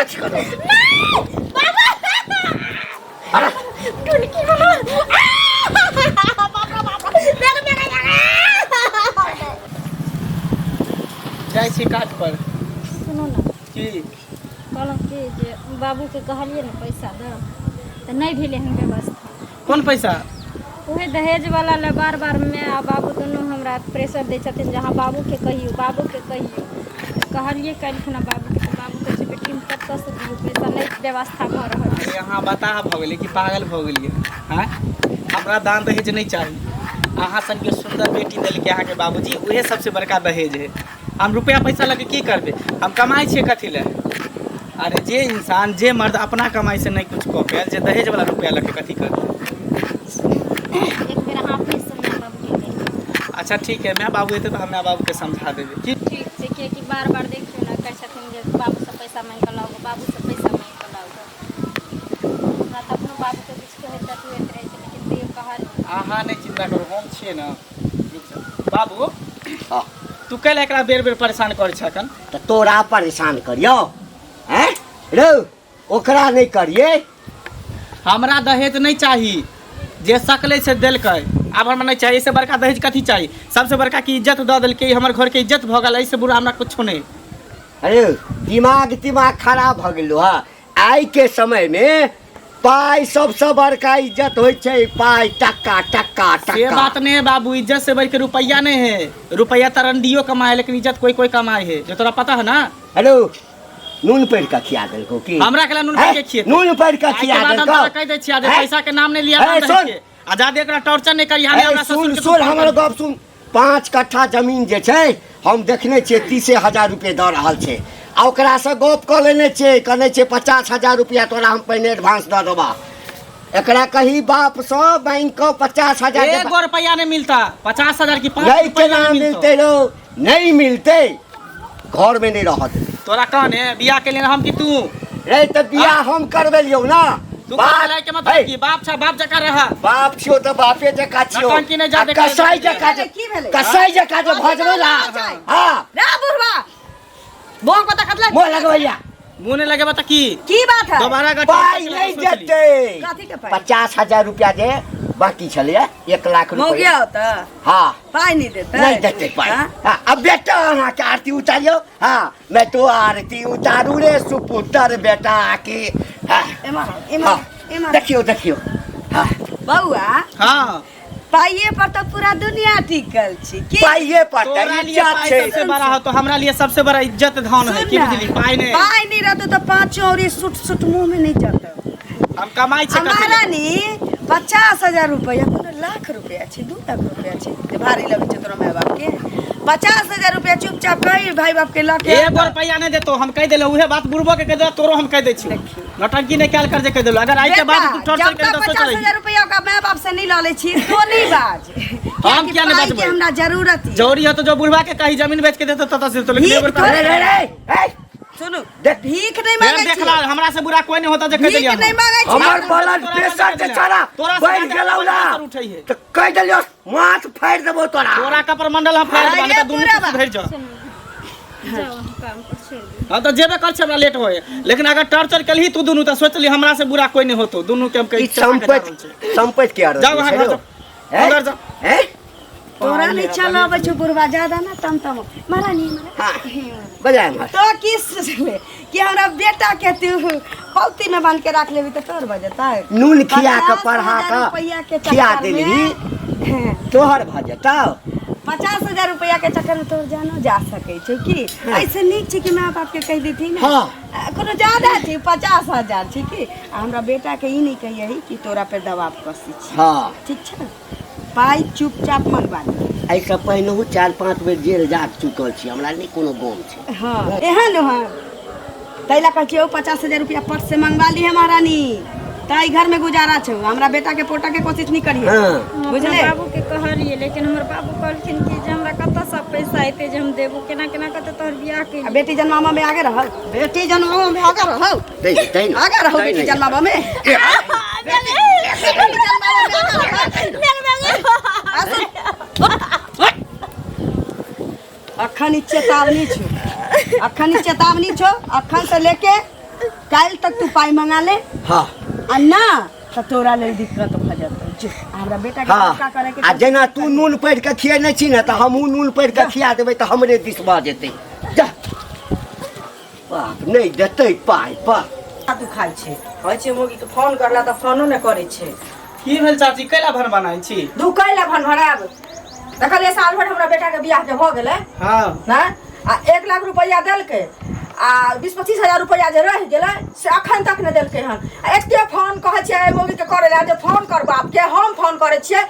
कथी करू अरे टुनकी बाबा बाप रे बाप मेरे मेरे जाइ छी काज पर। सुनू ने। की? कहलहुँ कि जे बाबूके कहलियै ने पैसा दऽ, तऽ नहि भेलै हन व्यवस्था। कोन पैसा? उहे दहेजवला लए बार बार माय आ बाबू दुनू हमरा प्रेशर दै छथिन जे अहाँ बाबूके कहियौ, बाबूके कहियौ। तऽ कहलियै काल्हि खुना बाबूके, तऽ बाबू कहै छै बेटी हम कतऽसँ दियौ पैसा, नहि व्यवस्था भऽ रहल छै। अरे अहाँ बताह भऽ गेलियै कि पागल भऽ गेलियै? आँय, हमरा दान दहेज नहि चाही। अहाँ सनके सुन्दर बेटी देलकै अहाँके बाबूजी, उहे सबसँ बड़का दहेज है। हम रुपया पैसा लऽ के की करबै? हम कमाइ छियै कथी लए? अरे जे इंसान, जे मर्द अपना कमाइ से नहि कुछ कऽ पायल, जे दहेज वाला रुपया लऽ के कथी करतै? एक बेर अहाँ अपनेसँ माय बाबूके कहियौ। अच्छा ठीक है, माय बाबू एतै तऽ हम माय बाबूके समझा देबै की। ठीक छै, किएकि बार बार देखियौ ने कहै छथिन जे बाबूसँ पैसा माँगि कऽ लाउ, बाबूसँ पैसा माँगि कऽ लाउ। हमरा तऽ अपनो बाबूके किछु कहैत अथी होइत रहै छै, लेकिन तैयो कहल। अहाँ नहि चिन्ता करू, हम छियै ने। रुक जाउ बाबू। हाँ। तू कैला एकरा बेर बेर परेशान करै छ अखन? तऽ तोरा परेशान करियौ? हैं रौ, ओकरा नहि करियै। हमरा दहेज नहि चाही। जे सकलै से देलकै, आब हमरा नहि चाही। एहिसँ बड़का दहेज कथी चाही? सबसँ बड़का की इज्जत दऽ देलकै, हमर घरके इज्जत भऽ गेल, एहिसँ बुरा हमरा कुछो नहि। अरे दिमाग तिमाग खराब भऽ गेलो हँ। आइके समयमे पाइ सबसँ बड़का इज्जत होइ छै, पाइ, टक्का टक्का से टक्का। बात नहीं है बाबू, इज्जत से बढ़ के रुपया नहीं है। रुपया तरंडियो कमाए है, लेकिन इज्जत कोई कोई कमाए है, जो तोरा पता है ना। हेलो, नून पढ़ि कऽ खिया देलकौ की? हमरा के नून पढ़ि के खिए? नून पढ़ि कऽ आइ के खिया बाद हम देलकौ? तोरा कहि दै छियै जे हैं? पैसा के नाम नहीं लिया। हैं, सुन। आजाद एकरा टॉर्चर नहीं करी। हमें ए, हमरा ससुर सुन के सुन, हमर गप सुन। 5 कट्ठा जमीन जे छै, हम देखने छियै, 30,000 रुपये दऽ रहल छै आ ओकरासँ गप कऽ लेने छियै, कहने छियै 50,000 रुपया तोरा हम पहिने एडवांस दऽ देबा। एकरा कही बापसँ बैंक कऽ 50,000 एगो रुपया नहीं मिलता, 50,000 की 5 नहीं रुपया केना नहीं मिलतो। मिलतै रौ? नहीं मिलतै, घरमे नहि रहत। तोरा कहने बियाह के लिए हम कि तू? रे तऽ बियाह हम करबेलियौ ना। तू बाप- करबेला के मतलब हे, की? बाप छा, बाप जका रहा। बाप छियौ तऽ बापे जकाँ छियौ। नौटंकी नहि जा आ देखै कसाई लए। जकाँ जे की भेलै? कसाई जकाँ जे भजबै ला। हँ। रे बुढ़वा, बोंग पता कतला मोह लगबैया। मुँह नहीं लगेबा तऽ की? की बात है? दोबारा अगर पाइ नहि देतै। कथी के पाइ? 50,000 रुपया जे बाकी छलैया, 1 लाख मौगिया रुपया। होता। हाँ। पाइ नहीं देतै? नहीं देतै पाइ। हाँ? हाँ, अब बेटा अहाँके आरती उतारियौ। हाँ, मैं तो आरती उतारू रे सुपुत्र बेटा की। हाँ। एम्हर एम्हर। हाँ। एम्हर। देखियौ देखियौ, हाँ। बौआ। हाँ। पाइए पर तऽ पूरा दुनिया टिकल छै की? पाइए पर तऽ तोरा लिए इज्जत पाइ छै। सबसे बड़ा हो तो हमरा लिए सबसे बड़ा इज्जत धन है। सुन की ना, बुझली, पाइ नहीं। पाइ नहीं रहतो तऽ पाँचो औरी सुट सुट मुंह में नहीं जतो। हम कमाइ छै कथी लए? हमारा नी 50,000 रुपया कोनो लाख रुपया छै, 2 लाख रुपया छै जे भारी लगै छै तोरा माय बाप के? 50,000 रुपया चुपचाप कही भाई बाप के लऽ के। एगो रुपया नहीं देतो, हम कहि देलहुँ। उहे बात बुढ़बो के कहि देलहुँ, तोरो हम कहि दै छियौ। देखियौ। नौटंकी नहीं कयल कर जे कहि देलहुँ। अगर आइ के बाद बेटा, तू टॉर्चर जब करी तक तऽ सोच पचास रही। हजार रुपया ओकरा माय बाप से नहीं लऽ लै छी तो नहीं बाज। हम किया नहीं पाइ के बजबै? हमरा जरूरत यऽ। जरूरी हो तो जो बुढ़वा के कही जमीन बेच के देतो ततऽ से देतो, लेकिन भीख एगो रुपया रे रे रे ए, सुनू। देख। भीख नहीं फेर मांगे देखला, छी। हमरा से बुरा कोई नहीं होता जे कहि भीख देलियै हम। नहीं मांगे छी। हमर तोरा ब्लड से प्रेशर जे तोरा छड़ा से बढ़ि ज्यादा गेलौ ना प्रेशर उठै है। तऽ कहि देलियौ माथ फाड़ि देबौ तोरा। तोरा कपर मंडल हम फाड़ि देबा, नहीं तऽ दुनू पूरा तू सुधरि जा। जाउ, हम काम पर छोड़ि दियौ। हम तऽ जेबे कर छी, हमरा लेट होए, लेकिन अगर टॉर्चर केलही तू दुनू तऽ सोच ली हमरा से बुरा कोई नहीं होतो। दुनू के हम कहि ई संपत्ति संपत्ति के जाओ अहाँ घर जाओ। अंदर जाओ। हैं? तोरा नहीं चल अबै छौ बुढ़वा ज्यादा ना तम तम महारानी। हाँ, बजा एम्हर। तो की सोचले कि हमरा बेटा के तू पौती में बांध के रख लेबी तऽ तोर भऽ जेतै? नून खिया कऽ 50,000 पढ़ा कऽ रुपैया के खिया चक्कर में- देलही तोहर भऽ जेतौ? 50,000 रुपैया के चक्कर में तोर जानो जा सकै छै की? ऐसे नीक छै कि माय बाप के कहि देथिन। हाँ। कोनो ज्यादा छै? 50,000 छै की? आ हमरा बेटा के ई नहि कहियही कि तोरा पे दबाव कसै छी। हाँ। ठीक छै, पाइ चुपचाप मंगवा ले। एहिसँ पहिनहु 4-5 बेर जेल जा चुकल छी, हमरा नहि कोनो गम छै। हाँ, एहन हँ, ताहि लए कहै छियौ, 50,000 रुपया पट से मंगवा लीहे महारानी, ताहि घर में गुजारा छौ। हमरा बेटा के पोटा के कोशिश नहीं करिहे। हाँ। हम अपना बुझले? बाबूके कहलियै, लेकिन हमर बाबू कहलखिन कि जे हमरा कतऽसँ पैसा एतै जे हम देबो? केना केना कतऽ तोहर बियाह आ केलियै। बेटी जन्मामा में आगे रहल, बेटी जन्मामा में आगे रहल। दै दै ने। आगे रहल। दै बेटी ने। जन्मामा में, बेटी जन्मामा में आगे रहल। आ सुन। अखन ई चेतावनी छौ, अखन ई चेतावनी छौ। अखन से लेके काल्हि तक तू पाइ मंगा ले। हाँ। आ ना तऽ तोरा लेल दिक्कत भऽ जेतौ। जो हमरा बेटा के हाँ करे के आ जेना तू नून पढ़ि कऽ खिएने छी ने तऽ हमहूँ नून पढ़ि कऽ खिया देबै तऽ हमरे दिस भऽ जेतै। जा बाप नहि देतै पाइ पा तू खाइ छै कहै छै मोगी के फोन करला तऽ फोनो नहि करै छै। की भेल चाची, कैला भर बनाइ छी? दू कैला भन भराब देखलियै साल भरि हमरा बेटा के बियाह के भऽ गेलै। हाँ ना आ 1 लाख रुपैआ देलकै आ 20-25 हजार रुपैआ जे रहि गेलै से अखन तक नहि देलकै हन। आ एते फोन कहै छियै मोगी के करै लए जे फोन कर बाप के, हम फोन करै छियै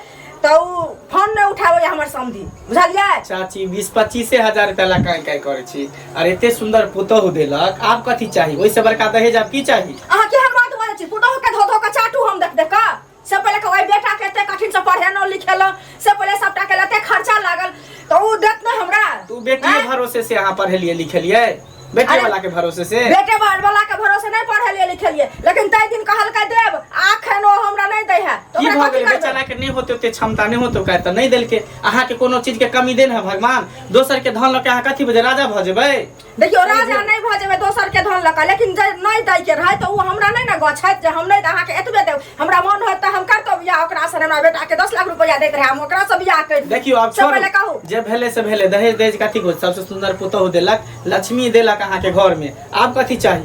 तऽ उ फोन नहि उठाबैया हमर समधी, बुझलियै? चाची 20-25 हजार रुपया ला काई काई करै छी और एते सुंदर पुतोहु देलक, आब कथी चाही? ओहिसे बड़का दहेज आब की चाही? अहाँ केहन बात बजै छी? पुतोहु के धो धो के चाटू हम देख देख कऽ। से पहिले के ओहि बेटा के एते कठिन से पढ़ेलहुँ लिखेलहुँ, से पहिले सबटा के एते खर्चा लागल तऽ उ देत नहि हमरा। तू बेटिए भरोसे से अहाँ पढ़ेलियै लिखेलियै? बेटे वाला के भरोसे से? बेटे वाला के भरोसे नहीं पढ़ेलियै लिखेलियै, लेकिन ताहि दिन कहलकै देब, आखन ओ हमरा नहीं दै है। की भऽ गेलै? बेचारा के नहीं होते ओते क्षमता नहीं होते ओकरा तऽ नहीं देलकै। अहाँ के कोनो चीज के कमी देन है भगवान? दोसर के धन लऽ के अहाँ कथी बुझे राजा भऽ जेबै? देखियौ राजा नहीं भऽ जेबै दोसर के धन लऽ के, लेकिन जे नहीं दै के रहै तऽ ओ हमरा नहीं ने गछैत जे हम नहीं अहाँ के एतबे देब, हमरा मन होत तऽ हम करतौ बियाह ओकरा से। हमरा बेटा के 10 लाख रुपया दैत रहै, हम ओकरा से बियाह कर। देखियौ आब से पहिले कहू जे भेलै से भेलै। दहेज दहेज कथी को? सबसे सुंदर पुतोहु देलक, लक्ष्मी देलक अहाँ के घर में, आब कथी चाही?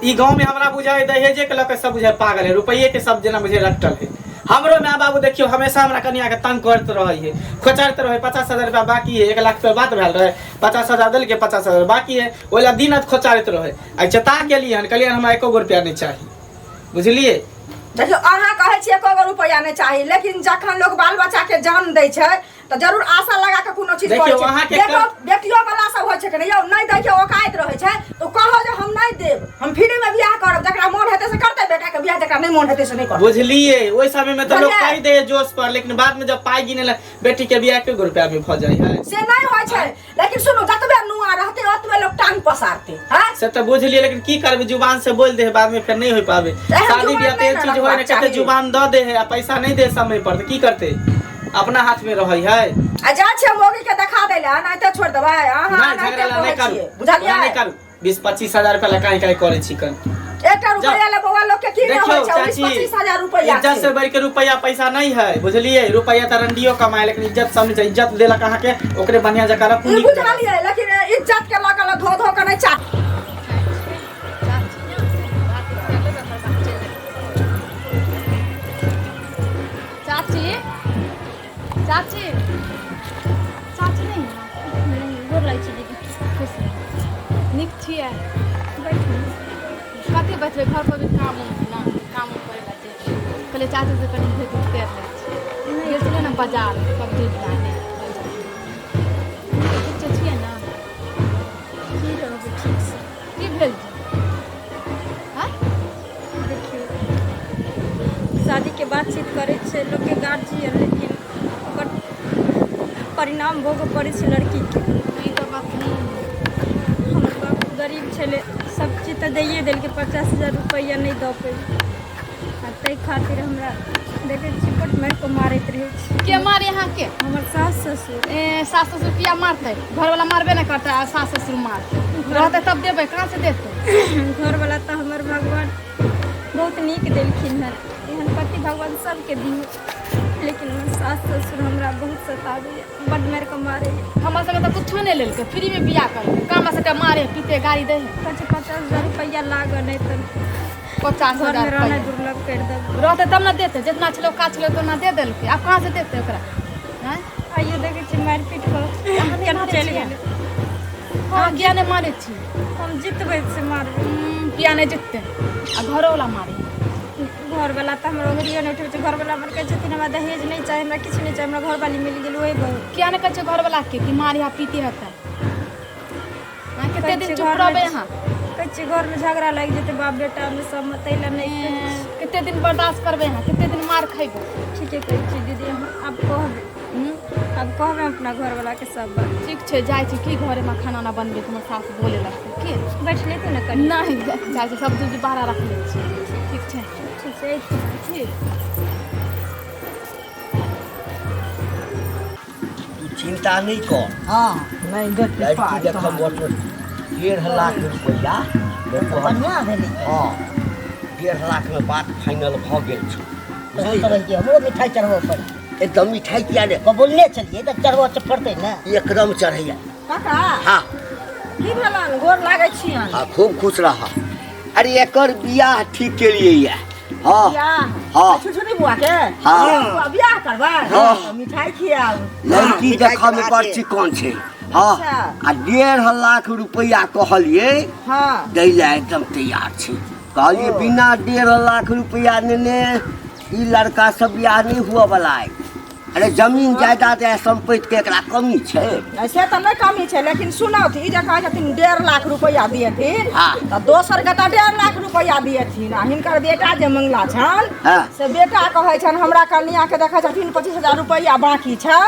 ई गांव में हमरा बुझाय दहेजे के लऽ के सब बुझाय पागल है, रुपये के सब जेना बुझे रटल है। हमरो my बाबू देखियो हमेशा हमरा कनिया के तंग करत रहै है, खोचारत रहै। 50,000 रुपया बाकी है, 1 लाख रुपया बात भेल रहै, 50,000 देलकै, 50,000 बाकी है, ओहि ला दिन राति खोचारैत रहै। आ चेता गेलियै हन, कहलियै हमरा एको गो रुपया नहि चाही, बुझलियै? देखियौ अहाँ कहै छियै एको गो रुपया नहि चाही, लेकिन जखन लोक बाल बच्चा के जान दै छै तऽ जरूर आशा लगा के कोनो चीज देखियौ, करै छै। अहाँके देखो बेटियो वाला सब होइ छै कि नहि यौ, नहि दै के औकात रहै छै तऽ कहो जे हम नहि देब, हम फ्री में बियाह करब, जकरा मोन हेतै से करतै बेटा के बियाह, जकरा नहि मोन हेतै से नहि करतै। बुझलियै? ओहि समय में तऽ लोक बुझलियै? कहि दे जोश पर, लेकिन बाद में जब पाइ गिने ला बेटी के बियाह के रुपया में भऽ जाइ है से नहीं होइ छै। लेकिन सुनू जतबे नुआ रहतै ओतबे लोक टांग पसारतै। हाँ से तऽ बुझलियै, लेकिन की करबै, जुबान से बोल दे बाद में फेर नहीं हो पाबे। एहन शादी जुबान बियाह नहि तेहन ने चीज होय ने रखबाक कते चाही। जुबान दऽ दे है आ पैसा नहीं दे समय पर तऽ की करतै? अपना हाथ में रहै है। आ जा छियै मोगी के देखा दै लए, एनाहिते छोड़ि देबै अहाँ? नहीं एनाहिते झगड़ा ला नहीं कहै करू, छियै, बुझलियै? नहीं करू। 20-25 हजार रुपया ला काहे काहे करै छी कन? एकटा रुपया ले बौआ लोग के की नहि देखियौ होइ छै, चाची, 20-25 हजार रुपया इज्जत से बढ़ के रुपया पैसा नहीं है, बुझलियै? रुपया तऽ रंडियो कमाए, लेकिन इज्जत सब नहीं छै। इज्जत देलक अहाँ के, ओकरे बढ़िया जकाँ रखू। ई बुझलियै, लेकिन इज्जत के लऽ के धो धो के नहि चाही। चाची, चाची, चाची नहीं नहीं, गोर लागै छी दीदी। खुश रह। नीक छियै? बैठू। कथी बैठबै, घर पर भी काम उम है ना, काम उम करै लए जेबै। कहलियै चाची से कनि भेट उट करि लै छी। गेल छलियै ने बाजार सब्जी उब्जी आनै। ठीक छै छियै ने? की रहबै ठीक से। की भेल जी? आँय? देखियौ शादीके बातचीत करै छै लोकके गार्जियन, लेकिन ओकर परिणाम भोगऽ पड़ै छै लड़कीके। ई तऽ बात सही है। हमर बाप गरीब छलै, सब चीज तऽ दैए देलकै, 50,000 रुपैआ नहि दऽ पेलै आ ताहि खातिर हमरा देखै छी बड मारि कऽ मारैत रहै छै। के मारे अहाँके? हमर सास ससुर। ए सास ससुर किया मारतै? घरवाला मारबे नहि करतै आ सास ससुर मारतै। रहतै तब देबै, कहाँ से देतै? घरवला तऽ हमर भगवान बहुत नीक देलखिन हन, एहन पति भगवान सबके दियौ, लेकिन हमर सास ससुर हमरा बहुत सताबैए, बड मारि कऽ मारैए। हमर सबके तऽ कुछो नहि लेलकै, फ्री में बियाह करलकै। हमरा सबके मारे पीटे गाड़ी दै है। कहै छै 50,000 रुपैआ लागऽ नहि तऽ 50,000 घरमे रहनाइ रुपैआ दुर्लभ करि देबै। रहतै तब ने देतै, जितना छलै औकात छलै उतना दे देलकै, आब कहाँ से देतै ओकरा? आँय? आइयो देखै छियै मारि पीट कऽ अहाँ नहि केना मारै चलि छियै? गेलै। अहाँ किया नहि मारै छी? हम जितबै से मारबै। किया नहि जिततै? आ घरोवला मारै? घरवला तऽ हमर ओंगरियो नहि उठबै छै। घरवला हमर कहै छथिन हमरा दहेज नहि चाही, हमरा किछु नहि चाही, हमरा घरवाली मिल गेल ओहे बहुत। किया नहि कहै छै घरवला के कि मारे है पीते हेतै? अहाँ कते कहै दिन छियै चुप घरमे रहबै अहाँ? कहै छियै घरमे झगड़ा लागि जेतै बाप बेटामे सबमे, ताहि लए नहि कहै छियै। कते दिन बर्दाश्त करबै अहाँ? कते दिन मार खैबै? ठीके कहै छियै दीदी अहाँ। आब कहबै, आब कहबै अपना घरवलाके सब बात। ठीक छै, जाइ छी की घरेमे खाना उना बनबै, हमर सास बोले लगतै की। बैठ लेतै ने कनि? नहि जाइ छी, सब्जी उब्जी बाहर रखने छी। ठीक छै? ठीक छै। ठीक। तू चिंता नहीं कर। हाँ नहीं देते लड़की पाइ देखब तोहर। 1.5 लाख रुपया तऽ बढ़िआँ भेलै। हँ, 1.5 लाख में बात फाइनल भऽ गेल छै। तऽ कहै कि हमरो मिठाइ चढ़बऽ पड़तै। एकदम मिठाइ किया ने। बोलने छलियै तऽ चढ़बऽ तऽ पड़तै ने। एकदम चढ़ैया। काका। हँ। की भेलन? गोर लागै छियनि। हाँ, खूब खुश रह। अरे, एकर बियाह ठीक केलिए ये। हाँ। बियाह? हाँ। छुछुनी बुआ के? हाँ। बुआ बियाह करबै? हाँ। मिठाइ खियाउ। लड़की मिठाइ देखऽ में के बड़ बात। चिकन छै। हाँ। अच्छा। आ 1.5 लाख रुपया कहलिए दै लए एकदम तैयार छै। कहलिए बिना 1.5 लाख रुपया नेने ई लड़का सब बियाह नहीं हुआ वाला है। अरे, जमीन जायदाद या संपत्ति के एकरा कमी छै? नहि, से तऽ नहि कमी छै, लेकिन सुनौथ, ई जे कहै छथिन 1.5 लाख रुपैआ दिएथिन, तऽ दोसर के तऽ 1.5 लाख रुपैआ दिएथिन आ हिनकर बेटा जे मंगला छनि, से बेटा कहै छनि हमरा कनिया के देखै छथिन 25,000 रुपैआ बाँकी छै।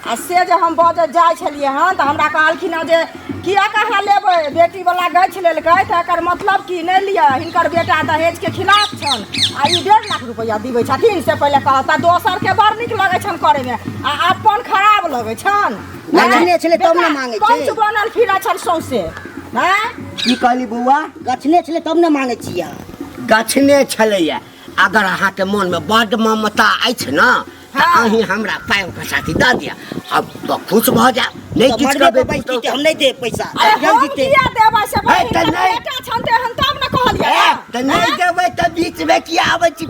आ से जे हम बजै जाइ छलियै हन तऽ हमरा कहलखिन हँ जे किएक अहाँ लेबै, बेटीवला गछि लेलकै तऽ एकर मतलब की नहि लिअ। हिनकर बेटा दहेजके खिलाफ छनि आ ई 1.5 लाख रुपैआ दिबै छथिन, से पहिले कहता। दोसरके बड़ नीक लगै छनि करैमे आ अपन खराब लगै छनि। गछने छलै तब ने मांगै छै। पंच बनल फिरै छनि सौंसे, आँय? की कहली बौआ? गछने छलै तब ने मांगै छियै। गछने छलैया। अगर अहाँके मनमे बड्ड ममता अछि ने तऽ अहीं हमरा पाइ ओकर साथी दऽ दिअ, हम तऽ खुश भऽ जायब। नहि तऽ किछु मरबे कहबै पर बैसती पुतहु। तऽ हम नहि देब पैसा। अरे, जल हम जीते। किया देबै से? हे, तऽ हिनकर नहि। बेटा छनि तेहन तब ने कहलियै। ए, तऽ नहि देबै तऽ बीचमे किया आबै छी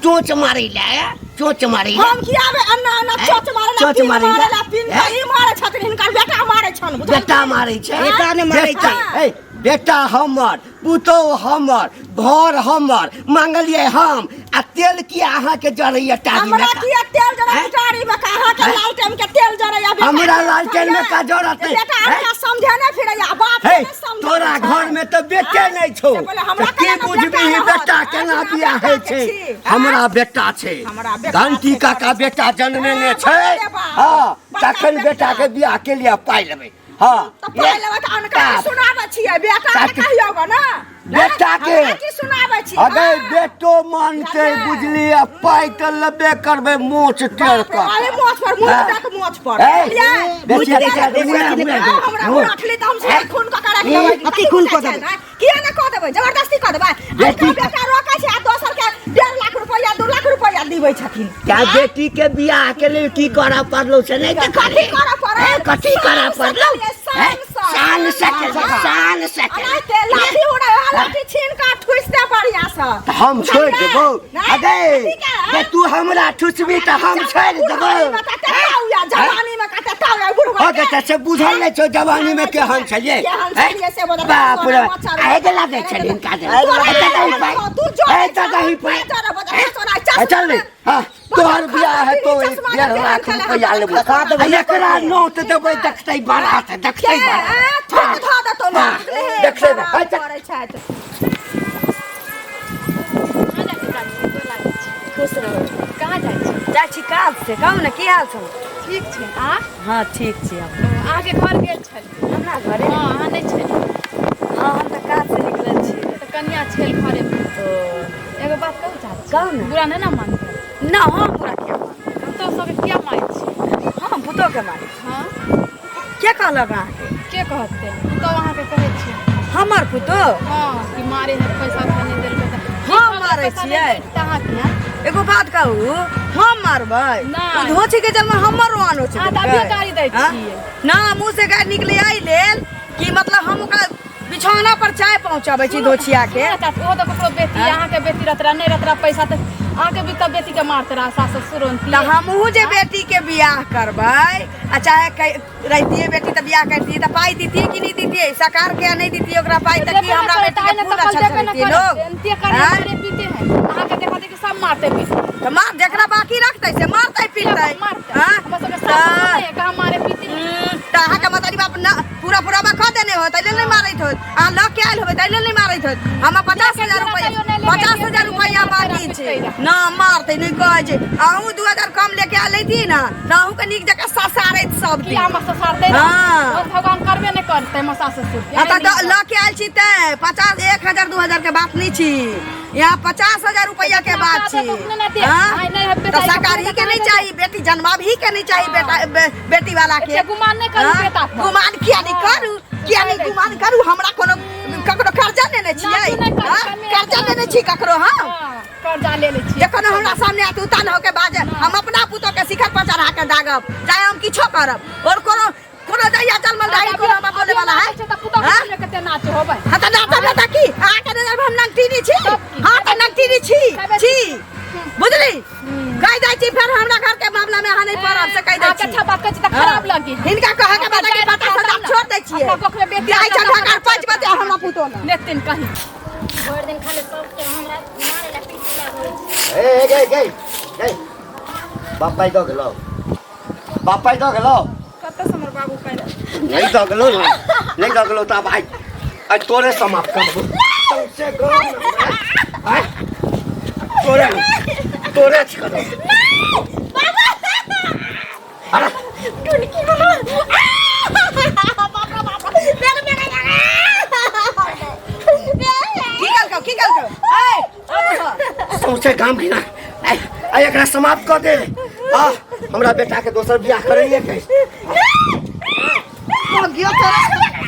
चोच मारै लए, चोच मारै लए? हम किया आबै अन्ना अन्ना हे, चोच मारै ला? चोच पिन मारै ला। मारै ला पिन। हे। ई मारै छथिन, हिनकर बेटा मारै छनि, बुझलखिन? बेटा मारै छै। बेटा ने मारै बेटा, छै। ए, बेटा हमर, पुतोह हमर, घर हमर, मांगलियै हम आ तेल किया अहाँके जरैया टारी हमरा में का? किया तेल जरै? हैं? टारी में का अहाँके हैं? लालटेन के तेल जरैया बेटा हमरा के? लालटेन में का जरत? बेटा हैं? अनका समझे नहि फिरैया, बाप के हे, नहि समझै तोरा छै। घर में तऽ बेटे हैं? नहि छौ से पहिले हमरा तऽ के केना ने बुझबिही बेटा बेटा रहत? केना हैं? बियाह बिना होइ बेटा छै? के छी, हैं? हमरा बेटा छै। हमरा बेटा घंटी छै, काका बेटा जनमेने हाँ, छै। बाप रे बाप। हँ, बड़का तखन बेटा। बेटा के बियाह के लिए पाइ लेबै। हँ। तऽ पाइ लेबै तऽ अनका की बाप। सुनाबै छियै? बेटा के कहियौ गो ने। बेटा के। हमरा की सुनाबै छी? अगे, हाँ। बेटो मानते बुझली आ पाइ तऽ लेबे करबै मोच टेढ़ बाप रे, अरे कऽ। मोछ पर मुँह हाँ। दक मोछ पर ए, बुझलियै? बेचिया, बुझलियै? बेचिया, बुझलियै? मुँह, हाँ, हमरा मुँह। उठली तऽ हम सब खून कऽ के राखि देबै। कथी खून कऽ देबै? किया ने कऽ देबै? जबरदस्ती कऽ देबै? बेटी अनका बेटा रोकै छै आ दोसर के 1.5 लाख रुपैआ, 2 लाख रुपैआ दिबै छथिन। क्या बेटी के बियाह के लेल की करऽ पड़लौ से नहि कथी देखलियै? करऽ पड़ल? ए, कथी करऽ शान से पड़लौ? केलियै, ए, शान से। शान से केलियै, शान से केलियै। एनाहिते लाठी उड़ै है, लाठी छीन कऽ ठुसि दे बढ़िआँ सँ। तऽ हम छोड़ि बुझलियै? देबौ? नहि, अगे, कथी के, जे तू हमरा ठुसबी तऽ हम छोड़ि देबौ? बुढ़ारी में कते ताऊ या, जवानी में कते ताऊ या, बुढ़वा हो के। तऽ से बुझल नहि छौ जवानी में केहन छलियै? केहन हैं? छलियै से बता। बाप रे, मच्छर- आगि लागै छलै हिनका देह। तोरा एतऽ दही पाइ, तू जो एतऽ दही पाइ। चल ने, हाँ, तोहर बियाह हेतौ, 1.5 लाख रुपैआ लेबौ आ एकरा नोत देबै, देखतै बारात, देखतै बारात। थूक धऽ देतौ हाँ, लोक। देखतै बारात। करै छथि। कहाँ जाइ छी चाची? गोर लागै छी। खुश रहू। कहाँ जाइ छी? जाइ छी काज से। कहू ने, की हाल छौ? ठीक छै। आ हँ, ठीक छी हम। अहाँके घर गेल छलियै। हमरा घरे? हँ, अहाँ नहि छलियै। हँ, हम तऽ काज से निकलल छी। तऽ कनिया छल घरे पर। ओ। एगो बात कहू चाची? कहू ने। बुरा नहि ने मानबै? ना, हम बुरा किया मानब? पुतहु सबके किया मारै छी? हम पुतोहके मारै? हँ। के कहलक अहाँके? के कहतै? पुतहु अहाँके कहै छै। हमर पुतोह? हँ, कि मारे है, पैसा उसा नहि देलकै तऽ। हम मारै पैसा नहि छियै? देलकै तऽ अहाँके एगो बात कहू, हम मारबै? नहि। ओ धोछी के जन्म हमर रोआन हो छै। अहाँ तऽ अभियो गाली दै छियै। ना, मुँह से गाली निकले एहि लेल कि मतलब हम ओकरा बिछौना पर चाय पहुँचाबै छी धोछिया के। सुनू ने चाची, ओहो तऽ ककरो बेटी, अहाँके बेटी रहत रहे, नहि रहत रहे पैसा तऽ अहाँके भी तऽ बेटीके मारते रहे सास ससुर। तऽ हमहूँ जे बेटी के बियाह करबै आ चाहे रहितियै बेटी तऽ बियाह करतियै तऽ पाइ दितियै कि नहि दितियै? सरकार के नहि दितियै ओकरा पाइ तऽ की हमरा बेटी के फूल अच्छा छड़ैतियै लोग? आँय? अहाँके देखा देखी सब मारते पीटते। तऽ मार, जकरा बाकी रखतै से मारतै पीटतै। मारते। आँय? हमर सबके तऽ सास ससुर नहि कहाँ मारे पीटे। तऽ अहाँके मतारी बाप न पूरा पूरा कऽ देने होत, ताहि लेल नहि मारैत होत। अहाँ लऽ के आयल होबै, ताहि लेल नहि मारैत होत। हमरा 50,000 रुपैआ, 50,000 रुपैआ बाकी छै न। मारतै नहि कहै छै। अहूँ 2000 कम लेके आयल रहितियै ने तऽ अहूँके नीक जकाँ ससारैत सब की दिन। हमर ससुर? हाँ। ओ भगवान करबे नहि करतै हमर सास ससुर। आ तऽ लऽ के आयल छी तैं 50, 1000, 2000 के बात नहि छी यहाँ, 50,000 रुपैआ के बात छी। हाँ? तऽ सरकारी के नहीं चाहिए, बेटी जन्माबही के नहीं चाहिए बेटा बेटी वाला के। एते गुमान नहि करू हाँ? बेटा पर। गुमान किया नहीं करू? किया नहीं गुमान करू? हमरा कोनो ककरो कर्जा लेने छियै नाचू नहि करू, हाँ? कमे कर्जा लेने छी ककरो हम हाँ, कर्जा ले लै छियै जखन हमरा सामने आते उतान होके बाजे हम अपना पुतोह के शिखर पर चढ़ा के दागब चाहे हम किछो करब और कोनो कोनो दैया जन्मल दाई कोनो हमरा बोले वाला है तऽ पुतोह हाँ? के कते नाच होबै हाँ तऽ नाचब नहि तऽ की अहाँके नजर में हम नंगटीनी छी तब की? हाँ तऽ नंगटीनी छी खेबै छी बुझली कहि दै छी फेर हमरा घर के मामला में अहाँ नहि पड़ब से कहि दै अहाँके छी अच्छा बात कहै छी तऽ खराब लगी हिनका कहऽ के बाद कि अपना 50,000 छोड़ दै छियै अपना कोखमे बेटी जाइ अपना छै ढकार 5 बजे हमरा पुतोह लग। नेतिन कहीं भरि दिन खाली सबके हमरा मारै लए पीटै लए आबै छै। ए गई गई गई बापाई दऽ गेलौ बापाई दऽ गेलौ कतऽसँ हमर बाबू पाइ नहीं दऽ गेलौ ने नहीं दऽ गेलौ तऽ आब आइ आइ तोरे समाप्त करबौ सौंसे गाँव आइ तोरे तोरे करबौ अरे टुनकी बाबा बाप रे बाप मेरे मेरे की कहलकौ की कहलकौ ए आबू सौंसे गाम घिना आइ आइ एकरा समाप्त कऽ दे आ हमरा बेटा के दोसर बियाह करैए के भाग्यो तोरा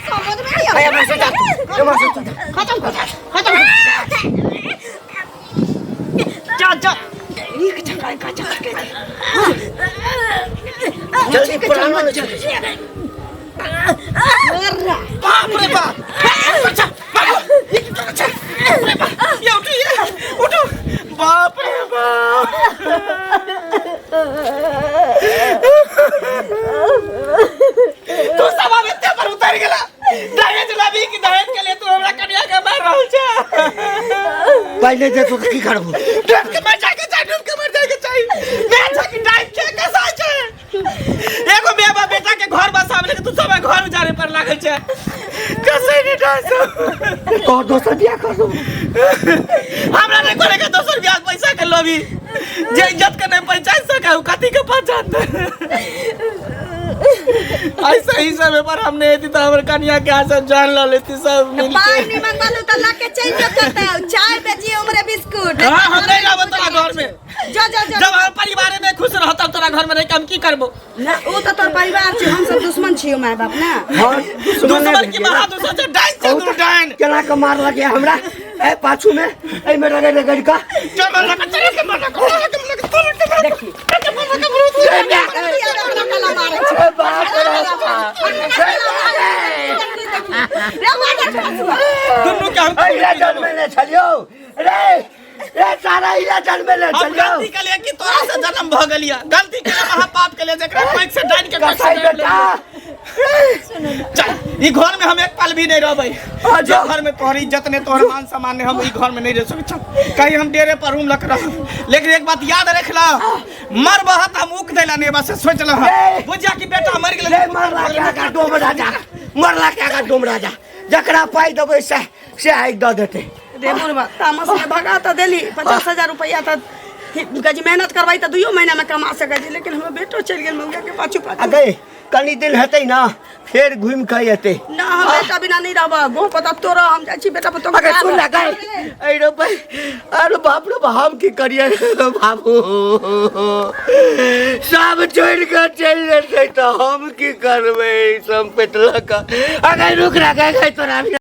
समझ में नहीं आइ आबै हमरा से जा हमरा से जा खत्म कर खत्म जा जा नीक जगह का जा के दे जल्दी पुराना नहीं बाप रे बाप बच्चा बाबू ये की बच्चा बाप रे बाप ये उठो ये उठो बाप रे बाप तू सब आब एते पर उतर गेला दहेज लाबी कि दहेज के लिए तू हमरा कन्या के मार रहल छे पहिले जे तू की करबू डूब के मर जाके चाही डूब के मर जाके चाही मैं छा कि डाइट के कसाई छे एगो माय बाप बेटा के घर बसावे लेकिन तू सब घर उजाड़े पर लागल छे कसै नहीं डाल तोहर दोसर बियाह कर दू हमरा नहीं करे के दोसर बियाह पैसा के लोभी जे इज्जत के नहीं पहचान सके उ कथी के पहचान ऐसे ही समय पर हमने एती तो हमर कन्या के आसन जान ल लेती सब मिल पाई के नहीं मंगवालू तो लके चल जो कतौ चाय बेची उमरे बिस्कुट हां हम नहीं रहब तोरा घर में जो जो जो जब हम परिवार में खुश रहता तोरा घर में रह के हम की करबो ना ओ तो तोर परिवार छी हम सब दुश्मन छियो माय बाप ना हाँ दुश्मन की महा दुश्मन से डाइन से दूर डाइन केना के मार लगे हमरा ए पाछू में ए में रगड़ रगड़ का चल मर लगा चल के मर लगा चल के मर लगा चल के मर देखी ए मारे ए बाप रे बाप। रे मार दुनू के हम ए रे जन्मेले छलियौ रे रे सारा इला जन्मेले हम छलियौ गलती के लिए कि तोरा से जन्म भ गेलिया गलती के लिए महापाप के लिए जकरा पैक से डाइन के पैक से कसाई डाइन बेटा चल ई घर में हम एक पल भी नहीं रहबै आ जे जाओ। घर में तोहर इज्जत नहीं तोहर मान सम्मान नहीं हम ई घर में नहीं रह सकै चल कहीं हम डेरे पर रूम लग रह लेकिन एक बात याद रख ला मर बहत हम उक देला नहीं बस सोच ला ए! बुझा कि बेटा मर गेलै रे मरला के आगा डोम राजा मरला के आगा डोम राजा जकरा पाइ देबै से से आगि दऽ देतै रे बुढ़वा तामस में भगा तऽ देली 50,000 रुपया तऽ गज मेहनत करबै तऽ 2 महीना में कमा सकै छी लेकिन हमर बेटो चलि गेल मौगा के पाछू आ पाछू गई कनी दिन हेतै ना फेर घुमि कऽ एतै ना हम बेटा बिना नहीं रहब गोह पता तोरा हम जाइ छी बेटा पुतोह अगर सुन ना गई अरे रे भाई अरे बाप रे बाप हम की करिए बाबू सब छोड़ि कऽ चलि जेतै तऽ हम की करबै सम्पति लऽ कऽ अगर रुक ना गई तोरा भी